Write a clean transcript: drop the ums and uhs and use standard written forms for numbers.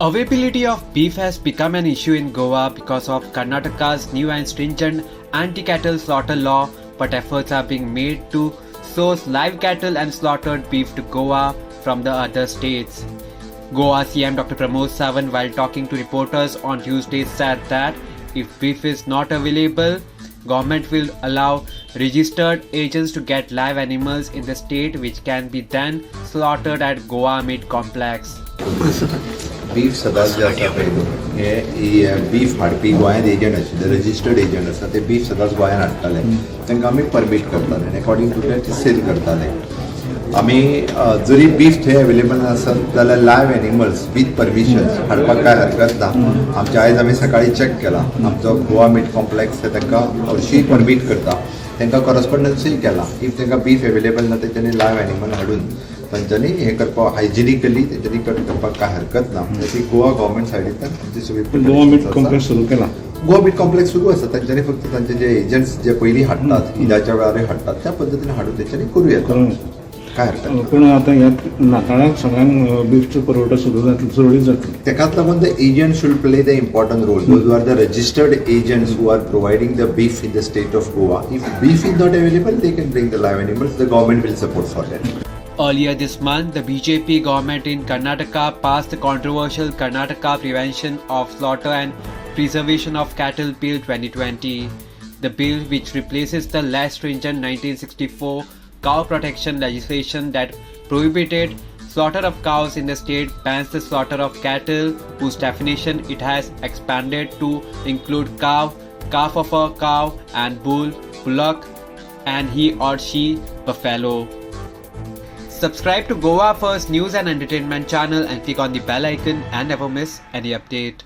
Availability of beef has become an issue in Goa because of Karnataka's new and stringent anti-cattle slaughter law, but efforts are being made to source live cattle and slaughtered beef to Goa from the other states. Goa CM Dr. Pramod Sawant, while talking to reporters on Tuesday, said that if beef is not available, government will allow registered agents to get live animals in the state, which can be then slaughtered at Goa Meat Complex. Beef सदांच जे आसा पळय हे beef हाडपी गोंयांत agent आशिल्ले, registered agent आसा, ते beef सदांच गोंयांत हाडटाले. तांकां आमी परमीट करताले आनी अकॉर्डिंग टू that sale करताले आमी. जरी बीफ थंय अवेलेबल नासत जाल्यार लायव्ह एनिमल्स विथ परमिशन हाडपाक कांय हरकत ना. आमच्या आयज आमी सकाळी चॅक केला, आमचो गोवा मीट कॉम्प्लेक्स हे तांकां हरशीं परमीट करता. तांकां कॉरस्पॉन्डन्सूय केला. If तांकां बीफ अवेलेबल ना, तेंच्यांनी लायव्ह एनिमल हाडून तांच्यांनी हें करपाक, हायजिनिकली तेंच्यांनी करपाक कांय हरकत ना. ती गोवा गव्हर्मेंट सायडींतल्यान आमची सगळी गोवा मीट preparations आसा. कॉम्प्लेक्स सुरू केला. गोवा मीट कॉम्प्लेक्स सुरू आसा. तांच्यांनी फक्त तांचे जे एजंट्स जे पयलीं हाडटात, ईदाच्या वेळारय हाडटात, त्या पद्दतीन हाडून तेंच्यांनी करूं येता. करूं. कांय हरकत ना. पूण आतां ह्या नाताळाक सगळ्यांक बीफचो पुरवठो सुरू जातलो, सुरळीत जातलो. तेकाच लागून the agent should play the important role, those who are the registered agents who are providing the beef in the state of Goa. If beef is not available, they can bring the live animals. The government will support for that. Earlier this month, the BJP government in Karnataka passed the controversial Karnataka Prevention of Slaughter and Preservation of Cattle Bill 2020. The bill, which replaces the less stringent 1964 cow protection legislation that prohibited slaughter of cows in the state, bans the slaughter of cattle, whose definition it has expanded to include cow, calf of a cow, and bull, bullock, and he or she buffalo. Subscribe to Goa First News and Entertainment channel and click on the bell icon and never miss any update.